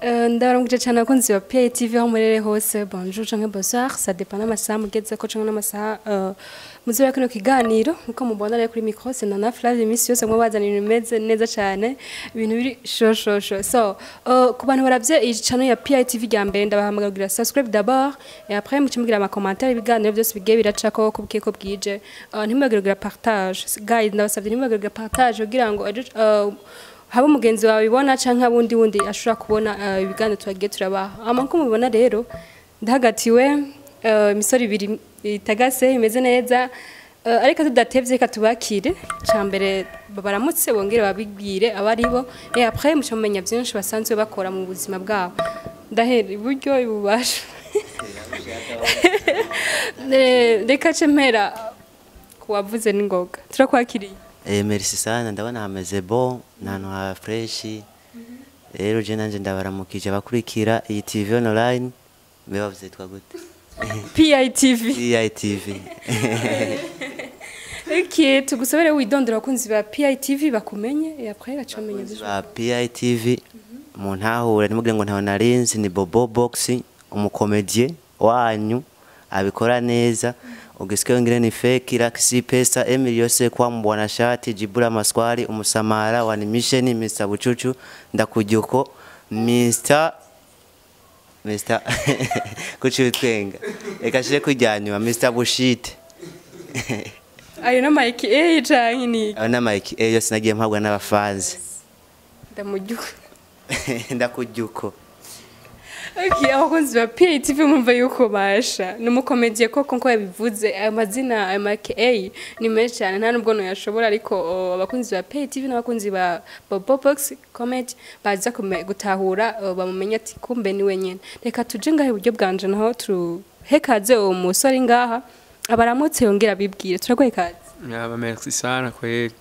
Ndabaramukije cyane abakunzi ba PITV aho murere hose. Bonjour canke bonsoir, ça dépend n'amasaha mugezeko canke n'amasaha muzibera kino kiganiro. Nkuko mubona rero kuri micro, c'est Nana Flavie. Iminsi yose mwabazanira ibintu bimeze neza cyane, ibintu biri sho sho sho. So ku bantu baravye iyi channel ya PITV rya mbere, ndabahamagara kugira subscribe d'abord et après muce mugira ama commentaire. Ibiganiro byose bigiye biracako ko bwiye ko bwije. Ntimwibagire kugira partage, guys. Ndabasavye, ntimwibagire kugira partage kugira ngo ejo haba umugenzi wawe ibona canke abundi wundi ashobora kubona ibiganiro twagiye turabaha. Ama nko mubibona rero, ndahagatiwe imisoro ibiri itagase imeze neza, ariko tudatevye, reka tubakire. Cambere baramutse, bongere babibwire abaribo et après muce mumenya vyinshi basanzwe bakora mu buzima bwabo. Ndahera iburyo, ibubasha. Reka ce mpera kuwavuze n'ingoga. Turakwakiriye. Merci sana. Ndabona hameze bon, ni ahantu ha fresh. Rero je nanje ndabaramukije abakurikira iyi TV online. Mbe bavuze yitwa gute? PITV. PITV. Ok, tugusabire widondora abakunzi ba PITV bakumenye et après baca bamenya vyinshi. Ba PITV mu ntahure, ntimugire ngo ntawe narinzi. Ni Bobo Box, umu comédien wanyu abikora neza. Ugisikia wengine ni fake. Raksi Pesa, Emilio Sekwa, Mbwana Shati, Jibula Maswali, Umusamara wa Mission, Mr Bucucu, Ndakujuko, Mr kuki utwenga? Reka shire kujyanyuma, Mr Bushite. Ayo na Mike canke ni Ayo na Mike yose nagiye mpabwa n'abafanzi. Ndamujuko. Ndakujuko. Ok, abakunzi ba PITV mumva yuko basha ni umu comédien koko nko yabivuze. Ayo mazina, ayo make ni menshi cyane, nta nubwo noyashobora, ariko abakunzi ba PITV n'abakunzi ba Bobo Box Comedy baza gutahura, bamumenye ati kumbe ni wenyene. Reka tuje ngaho iburyo bwanje, naho tuhekaze uwo musore ngaha, abaramutse yongera abibwire. Turaguhe kaze. Yaba, merci sana kweli.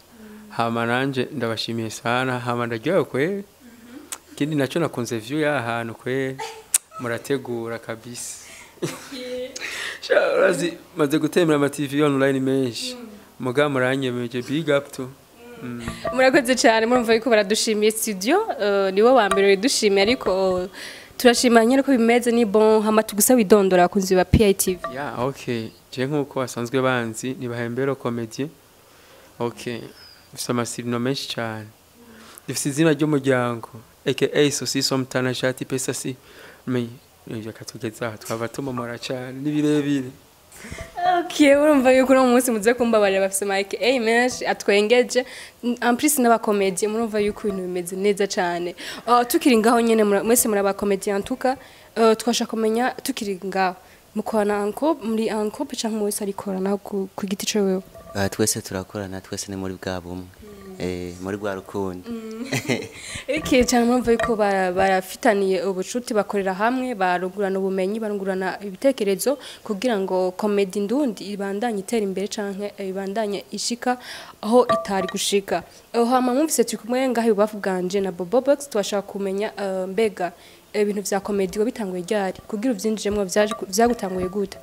Hama nanje ndabashimiye sana. Hama ndaryohewe kweli. Ikindi naco, nakunze view y'ahantu kweli, murategura kabisa. Sha, urazi maze gutembera ama TV online menshi, muga muranyemeje. Big up to. Murakoze cyane. Murumva yuko baradushimiye studio, niwe wa mbere widushimiye, ariko turashima nyine ko bimeze ni bon. Hama tugusa widondora abakunzi ba PITV. Ya, okay. Je nkuko basanzwe banzi ni Bahembero Comedy. Okay, mfise ama surnom menshi cyane. Dufise izina ry'umuryango, aka Sosiso Mutana Shati Pesa si me ivyo katugeza aha twaba tumomora cyane, ni birebire. Okay, urumva yuko uno munsi muze kumbabarira, bafise Mike A menshi atwengeje, en plus n'aba comédien. Murumva yuko ibintu bimeze neza cyane. Tukiri ngaho nyene, mwese muri aba comédien en tout cas, twasha kumenya tukiri ngaho, mukorana en couple, muri en couple canke wese arikorana ku giti ciwe? Ah, twese turakorana, twese ni muri bwa bumwe, muri bwa rukundo. Okay, cyane. Murumva yuko barafitaniye ubucuti, bakorera hamwe, barungurana ubumenyi, barungurana ibitekerezo kugira ngo comedy ndundi ibandanye itera imbere canke ibandanye ishika aho itari gushika. Hama mwumvise turi kumwe ngaho ibubafu bwanje na Bobo Box. Twashaka kumenya mbega ibintu vya comedy wabitanguye ryari? Kugira uvyinjiremwo vyagutanguye gute?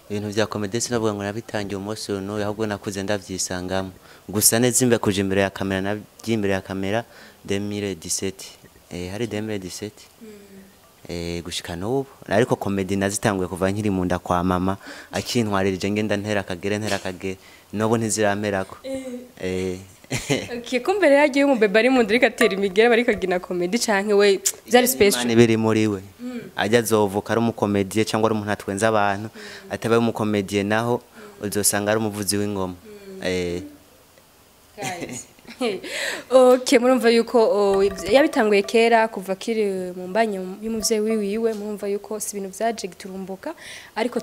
Ibintu vya comedy sinavuga ngo nabitangiye umunsi uyu, ahubwo nakuze ndavyisangamo. Gusa neza imbe kuja imbere ya kamera, nagiye imbere ya kamera 2017, hari 2017, gushika n'ubu. Ariko comedy nazitanguye kuva nkiri mu nda kwa mama, akintwaririje ngenda ntera akagere, ntera akagere, n'ubu ntiziramperako. Okay, kumbere yagiye umubebe ari mu nda ariko atera imigera, bariko agina comedy, canke we vyari special? Imana ibiri muri we, ajya azovuka ari umu comédien cyangwa ari umuntu atwenza abantu. Atabaye umu comédien naho, uzosanga ari umuvuzi w'ingoma. Guys. Okay, murumva yuko yabitanguye kera kuva kiri mu mbanyi y'umuvyeyi wiwiwe. Murumva yuko si ibintu vyaje giturumbuka, ariko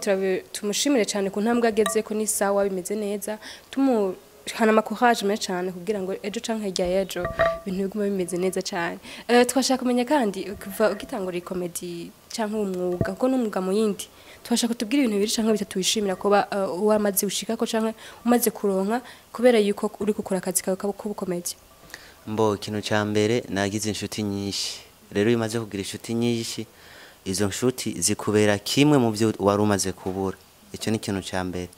tumushimire cyane ku ntambwe ageze ko ni sawa, bimeze neza. Tumuhana ama courage menshi cyane kugira ngo ejo canke hirya y'ejo ibintu bigume bimeze neza cyane. Twashaka kumenya kandi, kuva ugitangura iyi comedy canke umwuga, kuko n'umwuga mu yindi, twashaka kutubwira ibintu bibiri canke bitatu wishimira kuba wamaze gushikako canke umaze kuronka kubera yuko uri gukora akazi kawe k'ubu comédie. Mbo ikintu ca mbere, nagize inshuti nyinshi. Rero iyo umaze kugira inshuti nyinshi, izo nshuti zikubera kimwe mu byo wari umaze kubura. Icyo ni ikintu ca mbere.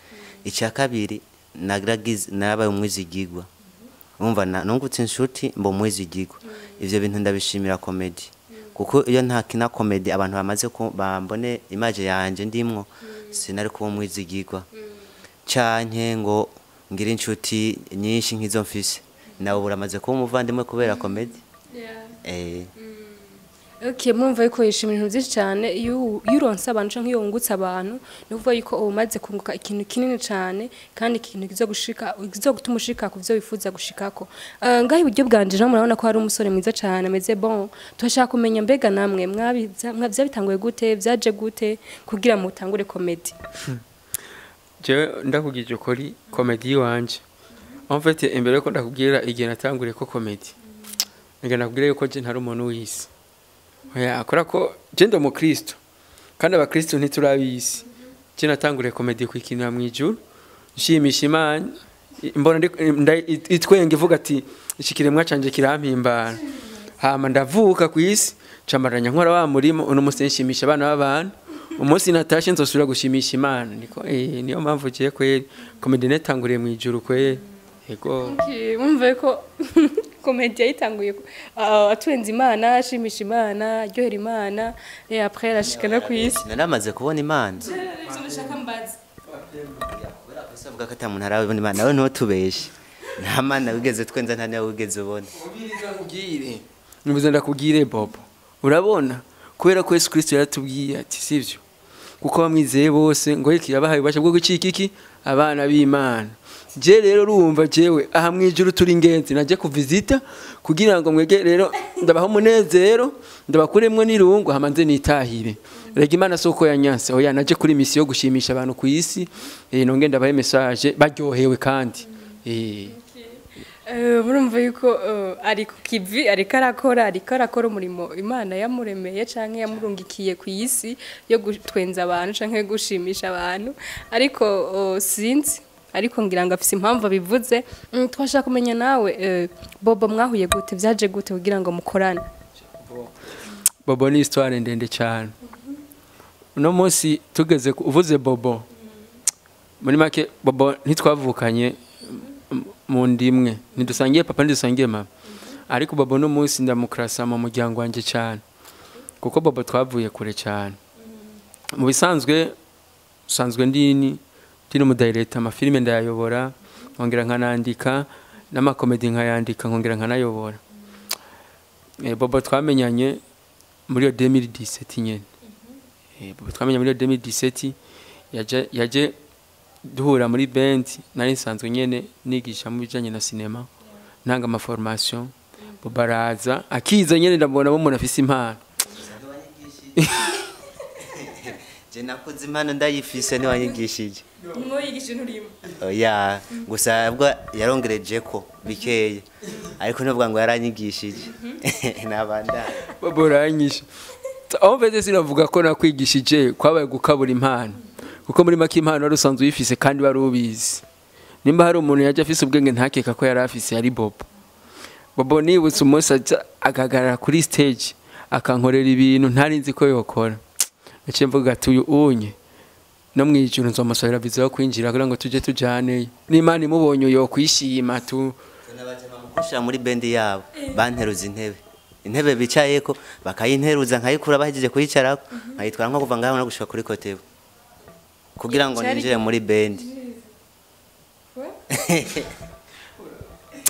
Icya kabiri, naragize, narabaye umwizigigwa. Umva, nungutse inshuti, mba umwizigigwa. Ivyo bintu ndabishimira comedy. Kuko iyo ntakina comédie, abantu bamaze bambone image yanje ndimwo, sinari kuba umwizigirwa canke ngo ngire inshuti nyinshi nk'izo mfise. Nawe buramaze kuba umuvandimwe kubera comédie. Okay, murumva yuko yishimira ibintu byinshi cyane. Iyo uronse abantu canke iyo wungutse abantu, ni ukuvuga yuko uba umaze kunguka ikintu kinini cyane, kandi ikintu kizogutuma ushika ku byo wifuza gushikako. Ngaho iburyo bwanje naho murabona ko hari umusore mwiza cyane ameze bon. Turashaka kumenya, mbega namwe mwabitanguye gute, byaje gute kugira mutangure comédie? Jewe ndakubwije ukuri, comédie iwanje, en fait, imbere yuko ndakubwira igihe natanguriye ko comédie, ngira nakubwira yuko je ntari umuntu w'isi. Oya, akora ko je ndi umukristo, kandi abakristo ntiturabisi. Je natanguriye comédie kwikinira mu ijuru, nshimisha Imana, mbona itwenge ivuga ati: "Iki kiremwa canje kirampimbara." Hama ndavuka ku isi, camaranya nkora wa murimo. Uno musi nshimisha abana b'abantu, umunsi natashe nzosubira gushimisha Imana. Niko niyo mpamvu giye kweri comédie netanguriye mu ijuru kweri, yego. Okay, mumva ko comédie yayitanguye atwenza Imana, ashimisha Imana, aryohera Imana, et après arashika no ku isi. Naramaze kubona Imana. Ndashaka mbaza. Ese avuga ko ata muntu arabona Imana, nawe ntutubeshe. Nta Mana wigeze twenza, nta nawe wigeze ubona. Nibuze ndakubwire, Bobo, urabona, kubera ko Yesu Kristo yaratubwiye ati sivyo, kuko bamwizeye bose ngo iki yabahaye ububasha bwo gucika iki abana b'Imana. Je rero urumva, jewe aha mwijuru turi ingenzi, naje kuvizita kugira ngo mwege rero ndabaha umunezero, ndabakuremwo n'irungu, hama nze nitahire. Rega Imana soko ya nyanse, oya, naje kuri mission yo gushimisha abantu ku isi, nonge ndabahe message baryohewe kandi. Murumva yuko ari ku kivi, ariko arakora umurimo Imana yamuremeye canke yamurungikiye ku isi, yo gutwenza abantu canke gushimisha abantu. Ariko sinzi, ariko ngira ngo afise impamvu abivuze. Twashaka kumenya nawe, Bobo, mwahuye gute, vyaje gute kugira ngo mukorane? Bobo ni histoire ndende cyane. Uno munsi tugeze uvuze Bobo, muri make Bobo ntitwavukanye mu ndimwe, ntidusangiye papa, ntidusangiye mama, ariko Bobo no munsi ndamukrasa mu muryango wanjye cyane, kuko Bobo twavuye kure cyane. Mu bisanzwe usanzwe ndi n'umudirector, amafilime ndayayobora, nkongera nkanandika n'amacomédie, nkayandika nkongera nkanayobora. Bobo twamenyanye muri iyo 2017 nyene. Bobo twamenyanye muri iyo 2017, yaje duhura muri band nari nsanzwe nyene nigisha mu bijanye na cinéma, ntanga amaformation. Bobo araza, akiza nyene ndabona bo umuntu afise impano. Je nakuze impano ndayifise, ntiwanyigishije. Mwoyigishije nturimo? Oya, gusa ubwo yarongereje ko bikeya, ariko ntuvuga ngo yaranyigishije nabandanye. Bobo uranyishe. Aho mveze sinavuga ko nakwigishije, kwabaye gukabura impano, kuko muri make impano wari usanzwe uyifise kandi wari ubizi. Nimba hari umuntu yajya afise ubwenge ntakeka ko yari afise, yari Bobo. Bobo nibutse umunsi aja agahagarara kuri stage akankorera ibintu ntari nzi ko yokora, naciye mvuga ati: "Uyu unye no mwijuru nzomusabira viza yo kwinjira kugira ngo tuje tujaneyo, n'Imana imubonye yokwishima tu." Kunshira muri band yabo, banteruza intebe bicayeko, bakayinteruza nkayikura, bahejeje kuyicarako nkayitwara nko kuva ngaho no gushika kuri kotebu kugira ngo ninjire muri band.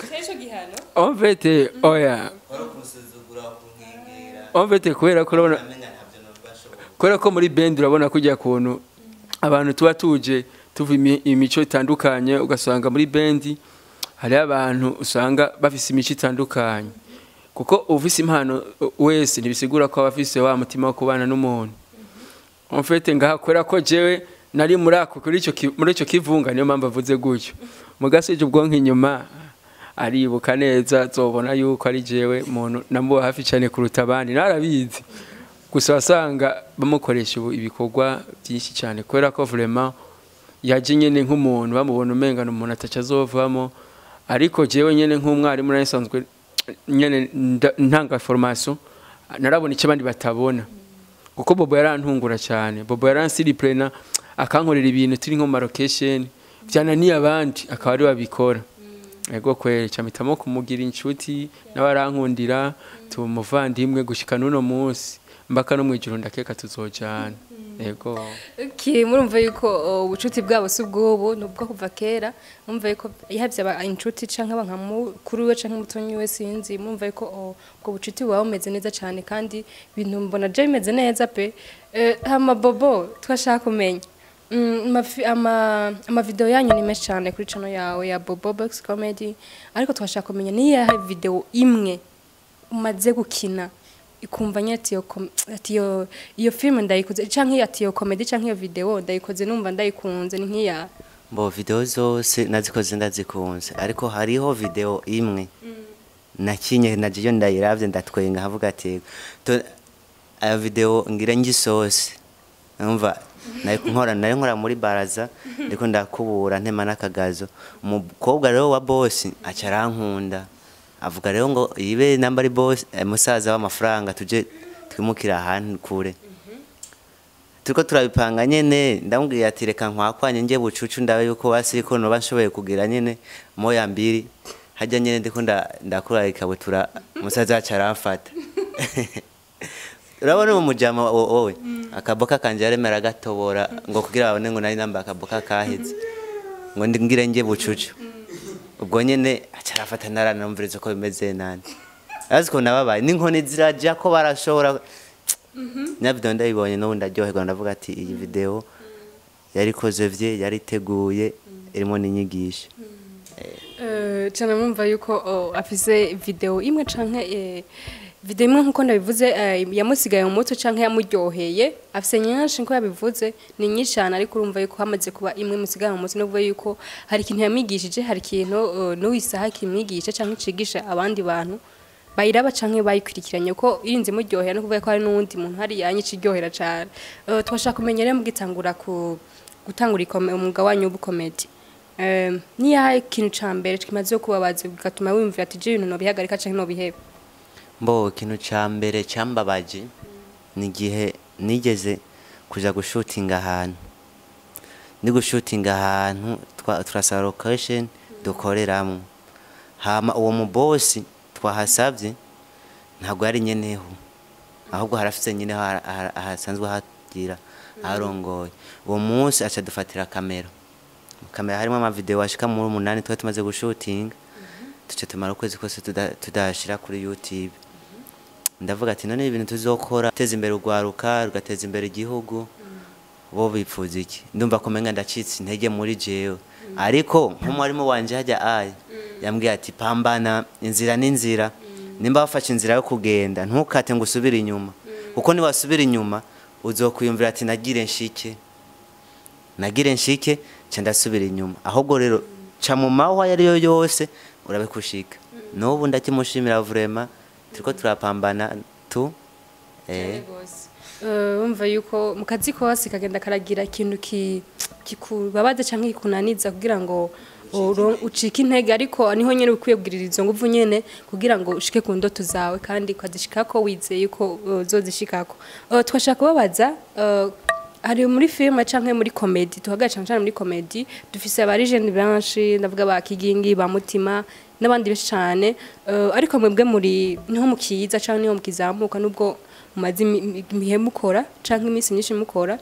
Cyari ico gihano? En fait, oya, en fait kubera ko urabona, kubera ko muri band urabona kujya kuntu abantu tuba tuje tuva imico itandukanye, ugasanga muri band hariho abantu usanga bafise imico itandukanye, kuko ufise impano wese ntibisigura ko aba afise wa mutima wo kubana n'umuntu. En fait ngaha kubera ko jewe nari muri ako kuri ico muri ico kivunga, niyo mpamvu avuze gutyo. Mugasije ubwonko inyuma aribuka neza, azobona yuko ari jewe muntu namuba hafi cyane kuruta abandi. Narabizi gusa wasanga bamukoresha ubu ibikorwa byinshi cyane, kubera ko vraiment yaje nyene nk'umuntu bamubona umenga ni umuntu ataca azovamo. Ariko jewe nyene nk'umwarimu nari nsanzwe nyene ntanga formation, narabona icyo abandi batabona, kuko Bobo yarantungura cyane. Bobo yaransurprena akankorera ibintu turi nko mu location byananiye abandi, akaba ari babikora. Ego kweri, camitamo kumugira inshuti n'abarankundira tumuvandimwe gushika n'uno munsi mbaka no mwijuru ndakeka tuzojana. Ego. Okay, murumva yuko ubucuti bwabo si ubw'ubu, ni ubwo kuva kera. Murumva yuko yahavye aba inshuti canke aba nka mukuru we canke mutonyi we, sinzi. Murumva yuko ubwo bucuti buba bumeze neza cane, kandi ibintu mbona je bimeze neza pe. Hama Bobo, twashaka kumenya ama video yanyu ni menshi cane kuri channel yawe ya Bobo Box Comedy, ariko twashaka kumenya niyahe video imwe umaze gukina ikumva nyine ati ati iyo film ndayikoze, canke ati iyo comedy canke iyo video ndayikoze numva ndayikunze, ni nkiya? Bo, video zose nazikoze ndazikunze, ariko hariho video imwe nakinye naje iyo ndayiravye ndatwenga nkavuga ati ayo video ngira ngisose. Numva nari nkora muri baraza, ndiko ndakubura ntema n'akagazo. Umukobwa rero wa boss aca arankunda, avuga rero ngo ibe namba ari boss, musaza w'amafaranga, tuje twimukira ahantu kure. Turiko turabipanga nyene, ndamubwiye ati reka nkwakwanye nje bucucu ndabe yuko basi ko noba nshoboye kugira nyene moya mbiri hajya nyene. Ndiko ndakura ikabutura, musaza yacu aramfata. Urabona uwo mujama wowe akaboka kanje yaremera agatobora ngo kugira babone ngo nari nambaye akaboka kaheze, ngo ngire nje bucucu. Ubwo nyene aca arafata, naranumviriza ko bimeze nani, azi ko nababaye n'inkoni ziraja ko barashobora. Nya video ndayibonye n'ubu ndaryoherwa, ndavuga ati iyi video yarikoze vye, yariteguye, irimo n'inyigisho. Cyane mumva yuko afise video imwe canke video imwe nkuko ndabivuze, yamusigaye mu mutwe canke yamuryoheye. Afise nyinshi nkuko yabivuze, ni nyinshi cyane, ariko urumva yuko hamaze kuba imwe musigaye mu mutwe, no kuvuga yuko hari ikintu yamwigishije, hari ikintu n'uwisaha kimwigisha canke cigisha abandi bantu bayiraba canke bayikurikiranye, ko irinze muryohera no kuvuga ko hari n'uwundi muntu hari yanyica iryohera cane. Twashaka kumenya rero, mugitangura ku gutangura umwuga wanyu w'ubukomedi, niyahe ikintu ca mbere kimaze kubabaza bigatuma wiyumvira ati je ibintu nobihagarika canke nobiheba? Mbo, ikintu ca mbere cambabaje ni igihe nigeze kuja gushutinga ahantu. Ndi gushutinga ahantu, turasaba location dukoreramwo, hama uwo mubosi twahasavye ntabwo yari nyeneho, ahubwo harafise nyeneho ahasanzwe hagira arongoye. Uwo munsi aca dufatira kamera. Kamera harimo amavideo ashika muri 8 twari tumaze gushutinga, tuca tumara ukwezi kose tudashira kuri YouTube. Ndavuga ati none ibintu tuzokora teza imbere urwaruka, rugateza imbere igihugu, bo bipfuza iki? Ndumva ko menga ndacitse intege muri jewe, ariko nk'umwarimu wanje hajya aye yambwiye ati pambana, inzira n'inzira, nimba wafashe inzira yo kugenda ntukate ngo usubire inyuma, kuko niwasubira inyuma uzokwiyumvira ati nagire nshike, nagire nshike nca ndasubira inyuma. Ahubwo rero ca mu mahwa ayo ariyo yose urabe kushika. N'ubu ndakimushimira, vraiment turiko turapambana tu. Wumva yuko mu kazi kose kagenda karagira ikintu kikubabaza canke kikunaniza kugira ngo ucike intege, ariko niho nyene ukwiye kugirira izo nguvu nyene kugira ngo ushike ku ndoto zawe kandi ukazishikako wizeye yuko uzozishikako. Twashaka kubabaza, hari muri filime canke muri comedy, tuhagaye cane cane muri comedy, dufise aba legend benshi, ndavuga ba Kigingi, ba Mutima n'abandi benshi cane, ariko mwebwe muri niho mukiza canke niho mukizamuka, nubwo mumaze imihe mukora canke iminsi myinshi mukora,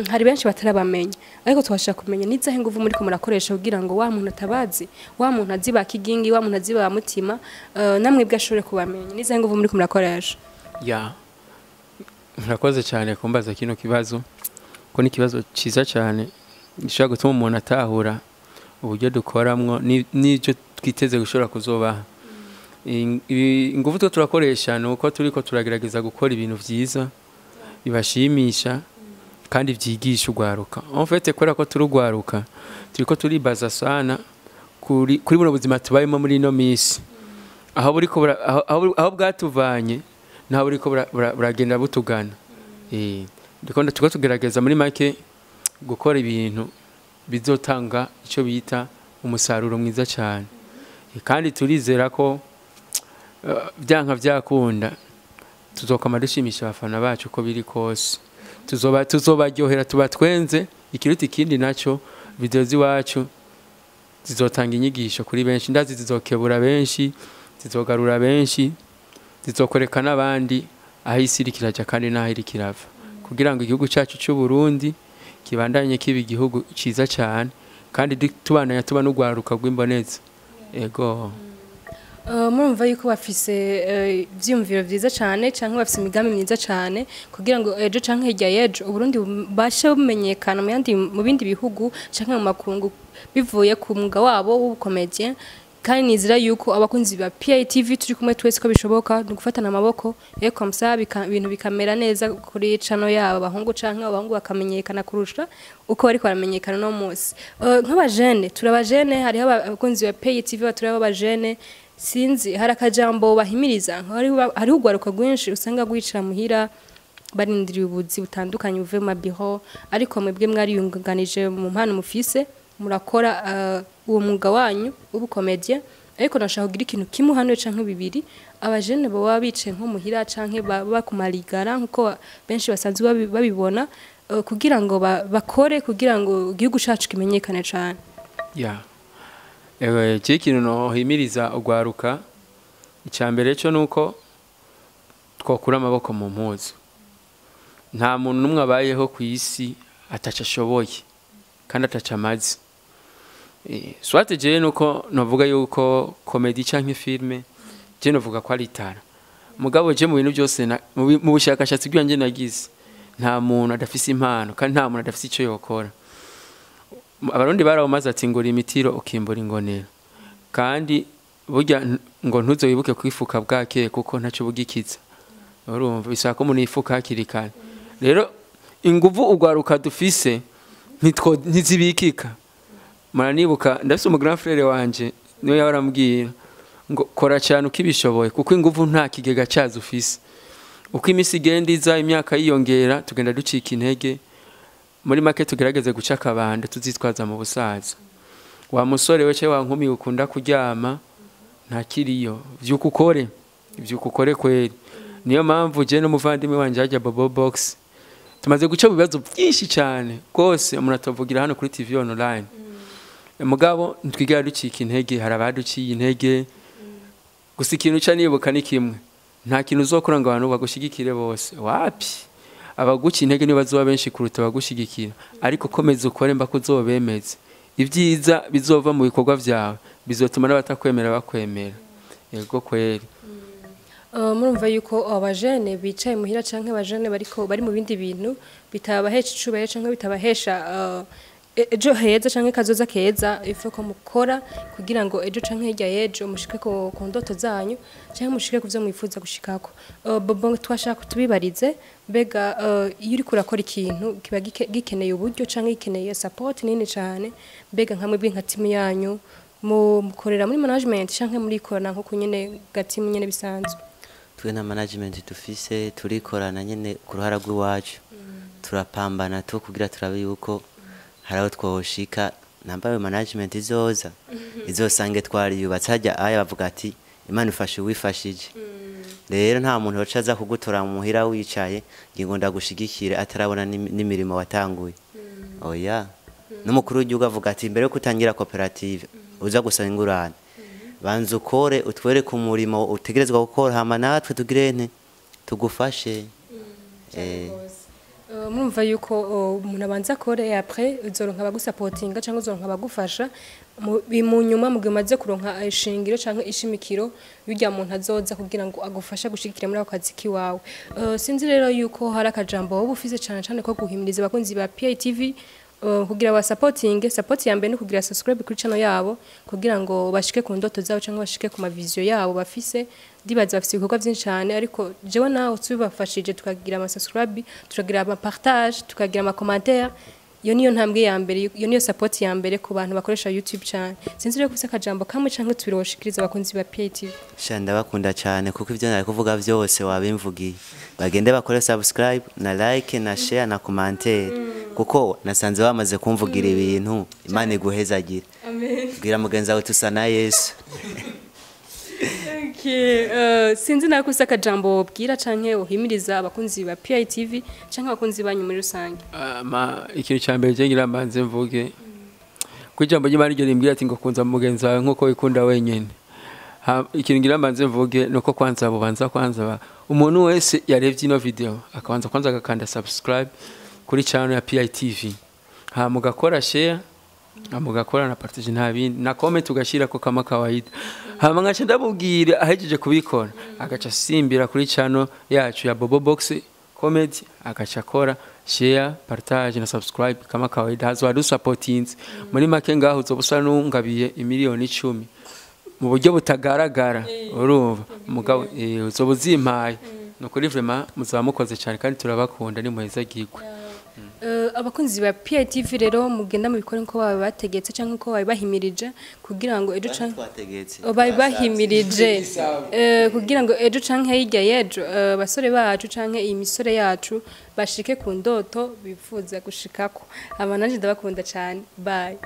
hari benshi batarabamenya. Ariko twashaka kumenya nizahe nguvu muriko murakoresha kugira ngo wa muntu atabazi, wa muntu azi ba Kigingi, wa muntu azi ba Mutima, namwe bwe ashobore kubamenya. Nizahe nguvu muriko murakoresha? Ya, murakoze cyane kumbaza kino kibazo, ko ni ikibazo cyiza cyane gishobora gutuma umuntu atahura uburyo dukoramwo n'ibyo twiteze gushobora kuzobaha. Ingufu two turakoresha ni uko turiko turagerageza gukora ibintu vyiza bibashimisha kandi vyigisha urwaruka. En fait, kubera ko turi urwaruka, turiko turibaza sana kuri buno buzima tubayemo muri ino minsi, aho buriko aho bwatuvanye naho buriko buragenda butugana. Ndiko turiko tugerageza muri make gukora ibintu bizotanga icyo bita umusaruro mwiza cyane. Kandi turizera ko byanka byakunda tuzokama dushimisha abafana bacu uko biri kose, tuzoba tuzobaryohera, tubatwenze. Ikiruta ikindi naco, video z'iwacu Zizotanga inyigisho kuri benshi, ndazi zizokebura benshi, zizogarura benshi, zizokwereka n'abandi aho isi iriko iraja kandi n'aho iriko irava, kugira ngo igihugu cyacu cy'u Burundi kibandanye kiba igihugu ciza cyane, kandi tubandanya tuba n'urwaruka rw'imboneza. Ego. Murumva yuko bafise ivyiyumviro vyiza cane, canke bafise imigambi myiza cane, kugira ngo ejo canke hirya y'ejo Uburundi bubashe bumenyekana mu bindi bihugu canke mu makungu, bivuye ku mwuga wabo w'ubu comédien. Kandi nizera yuko abakunzi ba PITV turi kumwe twese ko bishoboka, ni ugufatana amaboko et comme ça ibintu bikamera neza kuri channel yabo abahungu, canke abahungu bakamenyekana kurusha uko bariko baramenyekana no munsi. Nk'abajene, turabajene, hariho abakunzi ba PITV baturaba abajene, sinzi hari akajambo bahimiriza. Hariho urwaruka rwinshi usanga rwicara muhira barindiriye ubuzi butandukanye buvuye mu mabiro, ariko mwebwe mwariyunganije mu mpano mufise, murakora uwo mwuga wanyu w'ubu comédien. Ariko nashaka kugira ikintu kimwe hano canke bibiri, abajene baba bicaye nko muhira canke baba ku marigara, nkuko benshi basanzwe babibona, kugira ngo bakore kugira ngo igihugu cacu kimenyekane cane. Ya, je ikintu nohimiriza urwaruka, icya mbere cyo nuko twokura amaboko mu mpuzu. Nta muntu n'umwe abayeho ku isi ataca ashoboye kandi ataca amazi. Soit jewe nuko novuga yuko comédie canke film, je novuga ko ari itara, mugabo je mu bintu byose mu bushakashatsi bwanje nagize, nta muntu adafise impano kandi nta muntu adafise ico yokora. Abarundi barawumaze ati ngo imitiro ukimbura ingonero, kandi burya ngo ntuzowibuke kwifuka bwakeye kuko ntaco bugikiza. Urumva bisaba ko umuntu yifuka hakiri kare. Rero inguvu urwaruka dufise ntizibikika. Muranibuka, ndafise umu grand frère wanje, niwe yahora ambwira ngo kora cyane ukibishoboye, kuko inguvu nta kigega cyazo ufise. Uko iminsi igenda iza, imyaka yiyongera, tugenda ducika intege. Muri make, tugerageze guca akabando tuzitwaza mu busaza. Wa musore we cyangwa wa nkumi ukunda kuryama, ntakiriyo, vyuka ukore, vyuka ukore kweri. Niyo mpamvu je n'umuvandimwe wanje hajya Bobo Box tumaze guca mu bibazo byinshi cyane rwose umuntu atavugira hano kuri TV online, mugabo ntitwigera ducika intege. Hari abaduciye intege gusa. Ikintu ca nibuka ni kimwe: nta kintu uzokora ngo abantu bagushigikire bose, wapi. Abaguca intege nibo bazoba benshi kuruta abagushigikira, ariko komeza ukore mbako uzobemeze. Ibyiza bizova mu bikorwa vyawe bizotuma n'abatakwemera bakwemera. Yego kweri. Murumva yuko abajene bicaye muhira canke abajene bariko bari mu bindi bintu bitabahesha icubahiro canke bitabahesha ejo heza canke kazoza keza, ife ko mukora kugira ngo ejo canke hirya y'ejo mushike ku ndoto zanyu canke mushike ku vyo mwifuza gushikako. Bobo, twashaka tubibarize, mbega iyo uriko urakora ikintu kiba gikeneye uburyo canke gikeneye support nini cane, mbega nka mwebwe nka timu yanyu mukorera muri management canke murikorana nkuko nyene gatimu nyene bisanzwe? Twe nta management dufise, turikorana nyene ku ruhara rw'iwacu, turapambana tu kugira turabe yuko hari aho twoshika. Namba ayo management izoza izosange twariyubatse. Hajya aya bavuga ati Imana ifashe uwifashije. Rero nta muntu yoca aza kugutora muhira wicaye ngingo ndagushigikire atarabona n'imirimo watanguye, oya. N'umukuru w'igihugu avuga ati mbere yo kutangira koperative uza gusaba ingurane, banza ukore, utwereke umurimo utegerezwa gukora, hama natwe tugire nte tugufashe. Murumva yuko umuntu abanza akore, après uzoronka abagusapotinga cyangwa uzoronka abagufasha mu nyuma, mu gihe umaze kuronka ishingiro cyangwa ishimikiro y'urya muntu azoza kugira ngo agufashe gushigikira muri ako kazi kiwawe. Sinzi rero yuko hari akajambo wowe ufise cyane cyane ko guhimiriza abakunzi ba PITV kugira basapotinge. Support ya mbere ni kugira subscribe kuri channel yabo kugira ngo bashike ku ndoto zabo cyangwa bashike ku ma vision yabo bafise. Ndibaza bafise ibikorwa byinshi cyane, ariko jewe nawe tubafashije tukagira ama subscribe, tukagira ama partage, tukagira ama commentaire, iyo niyo ntambwe ya mbere, iyo niyo support ya mbere ku bantu bakoresha YouTube cyane. Sinzi rero ko ufise akajambo kamwe canke tubiri woshikiriza abakunzi ba PITV. Sha, ndabakunda cyane, kuko ibyo nari kuvuga byose wabimvugiye. Bagende bakore subscribe na like na share na commentaire, kuko nasanze bamaze kumvugira ibintu. Imana iguhezagire. Amen. Bwira mugenzi wawe tusa na Yesu. Okay, sinzi nawe ko ufise akajambo wobwira canke wohimiriza abakunzi ba PITV canke abakunzi banyu muri rusange. Ikintu cya mbere ngira mbanze mvuge, Ku ijambo ry'Imana iryo rimbwira ati ngo kunza mugenzi wawe nk'uko wikunda wenyine. Ikintu ngira mbanze mvuge nuko kwanza bubanza kwanza umuntu wese yarebye ino video akabanza kwanza agakanda subscribe kuri channel ya PITV, hama ugakora share, hama ugakora na partage, nta bindi, na comment ugashira ko kama kawaida. Hama nkaca ndamubwira ahejeje kubikora agaca asimbira kuri channel yacu ya Bobo Box Comedy, agaca akora share, partage na subscribe kama kawaida, hazoba dusapotinze. Muri make ngaho uzoba usa n'ungabiye 10,000,000 mu buryo butagaragara, urumva mugabo uzoba uzimpaye. Ni ukuri vraiment muzaba mukoze cyane kandi turabakunda, ni muheza gigwe. Abakunzi ba PITV rero, mugenda mubikore nko babategetse cyangwa nko babibahimirije kugira ngo ejo canke Twategetse. Babibahimirije kugira ngo ejo canke hirya y'ejo abasore bacu canke iyi misore yacu bashike ku ndoto bifuza gushikako. Aba nanje ndabakunda cyane, bye.